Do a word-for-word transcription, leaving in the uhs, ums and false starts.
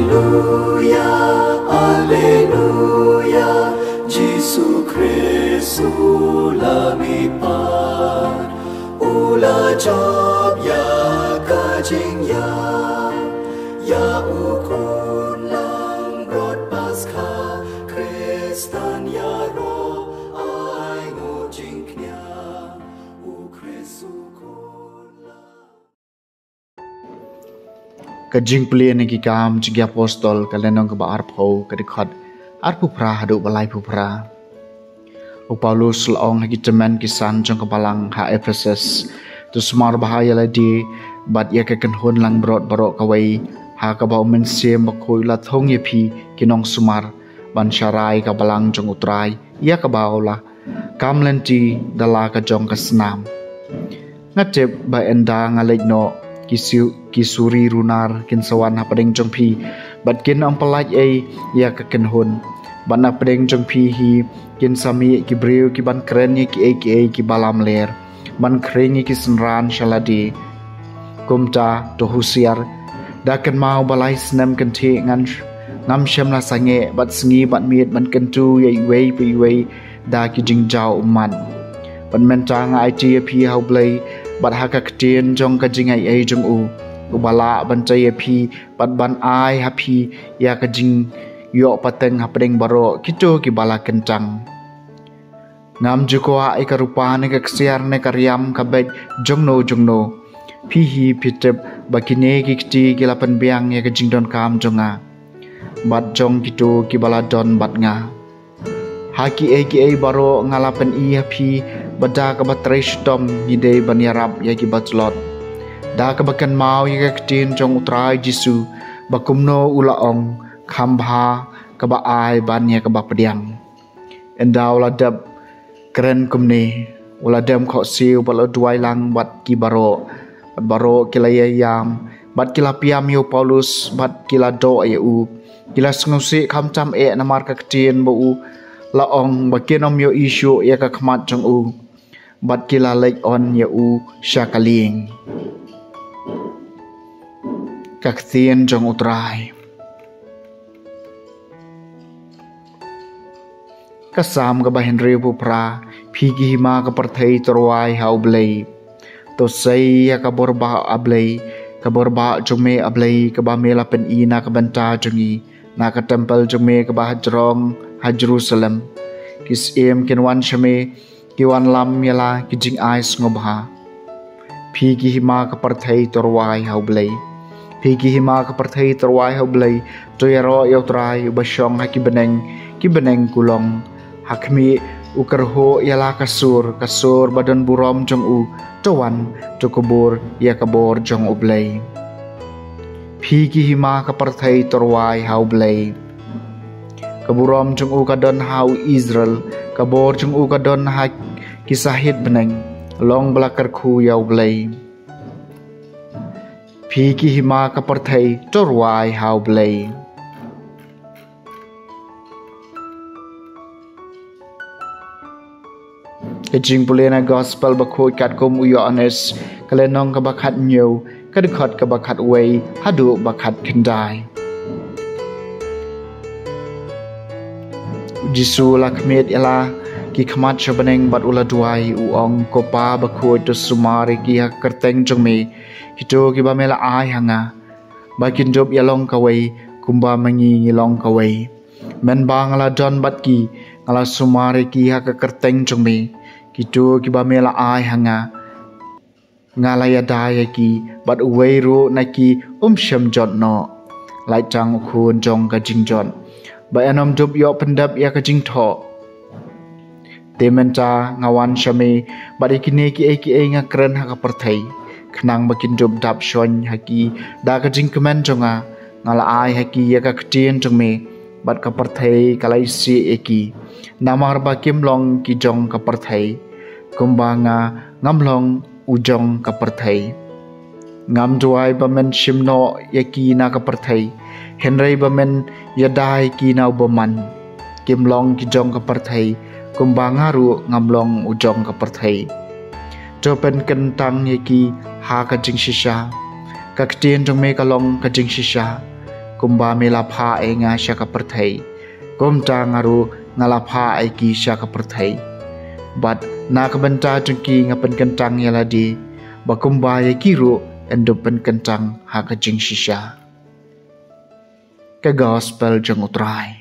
Alleluia, Alleluia, Jisu Khrist u la mihpat, u la jop ïa ka jingïap, ïa u khun langbrot Paskha, Khristan ïaroh ai nguh jingkñia, u Khrist u khun la Ka jingpule na ki kam jong ki apostol ka lynnong kaba arphew ka dkhot arphew phra haduh ba laiphew phra. U Paulus la ong ha ki tymmen ki san jong ka balang ha Ephesus, to sumar bha ïa lade bad ïa ka kynhun langbrot baroh kawei, ha kaba u Mynsiem Bakhuid u la thung ïa phi ki nongsumar ban sharai ka balang jong u Trai ïa kaba u la kam lynti da la ka jong ka snam. Nga tip ba ynda nga leit noh, ki su- ki suri runar kin sa wan hapdeng jong phi bad kin ym pyllait ei ïa ka kynhun. Bad napdeng jong phi hi kin sa mih ki briew ki ban kren ïa kiei kiei kiba lamler, ban khring ïa ki synran sha lade. Kumta to husiar, da kynmaw ba lai snem kynthih ngan sh- ngam shym la sangeh bad sngi bad miet ban kyntu ïa iwei pa iwei da ki jingjaw ummat. Bad mynta nga aiti ïa phi ha U Blei bad ha ka ktien jong ka jingaiei jong u, uba lah ban tei ïa phi bad ban ai ha phi ïa ka jingïoh pateng hapdeng baroh kito kiba la kyntang. Ngam ju kwah ïa ka rupa ne ka ksiar ne ka riam ka beit jongno jongno. Phi hi phi tip ba kine ki kti ki la pynbiang ïa ka jingdonkam jong nga bad jong kito kiba la don bad nga. Ha kiei kiei baroh nga la pyni ha phi ba da kaba trei shitom ngi dei ban ïarap ïa kiba tlot, da kaba kynmaw ïa ka ktien jong U Trai Jisu, ba kumno u la ong, kham bha kaba ai ban ïa kaba pdiang. Ynda u la dep kren kumne, u la dem khohsiew bad u la duwai lang bad ki baroh. Bad baroh ki la ïaïam bad ki la pdiang ïa u Paulus bad ki la doh ïa u. Ki la sngewsih khamtam eh namar ka ktien ba u la ong ba kin ym ïohi shuh ïa ka khmat jong u. Bad ki la leit on ïa u sha ka lieng. Ka ktien jong U Trai. Ka Salm kaba hynriewphew phra. Phi ki hima ka pyrthei, to rwai ha U Blei. To sei ïa ka bor bah, A Blei, ka bor bah jong me, A Blei, kaba me la pyni na ka bynta jong ngi, na ka templ jong me kaba hajrong ha Jerusalem. Ki syiem kin wan sha me, ki wanlam ïa la ki jingai sngewbha. Phi ki hima ka pyrthei, to rwai ha U Blei. Phi ki hima ka pyrthei, to rwai ha U Blei. To ïaroh ïa U Trai uba shong ha ki bneng, ki bneng kulong. Ha khmih, u kyrhuh ïa la ka sur, ka sur ba don burom jong u. To wan, to kubur ïa ka bor jong U Blei. Phi ki hima ka pyrthei, to rwai ha U Blei. Ka burom jong u ka don ha u Israel, ka bor jong u ka don ha ki sahit bneng. Long ba la kyrkhu ïa U Blei. Phi ki hima ka pyrthei, to rwai ha U Blei. Ka jingpule na Gospel Bakhuid katkum u Ïoannis, ka lynnong kaba khathynñiew, ka dkhot kaba khatwei haduh ba khatkhyndai. U Jisu u la khmied ïa la ki khmat sha bneng bad u la duwai, u ong, Ko Pa bakhuid, to sumar ïa ki ha ka kyrteng jong me, kito kiba me la ai ha nga, ba kin dup ïa long kawei, kumba ma ngi ngi long kawei. Mynba nga la don bad ki, nga la sumar ïa ki ha ka kyrteng jong me, kito kiba me la ai ha nga. Nga la ïada ïa ki, bad uwei ruh na ki um shym jot noh, lait tang u khun jong ka jingjot, ba yn ym dup ïoh pyndep ïa ka jingthoh. Te mynta nga wan sha me, bad ïa kine kiei kiei nga kren ha ka pyrthei, khnang ba kin dup dap shon ha ki da ka jingkmen jong nga. Nga la ai ha ki ïa ka ktien jong me, bad ka pyrthei ka la isih ïa ki, namar ba kim long ki jong ka pyrthei, kumba nga ngam long u jong ka pyrthei. Ngam duwai ba men shim noh ïa ki na ka pyrthei, hynrei ba men ïada ïa ki na u bymman. Kim long ki jong ka pyrthei, kumba nga ruh ngam long u jong ka pyrthei. To pynkyntang ïa ki ha ka jingshisha. Ka ktien jong me ka long ka jingshisha. kumba me la phah ïa nga sha ka pyrthei, kumta nga ruh nga la phah ïa ki sha ka pyrthei. Bad na ka bynta jong ki nga pynkyntang ïa lade, ba kumba ïa ki ruh yn dup pynkyntang ha ka jingshisha. Ka Gospel jong U Trai.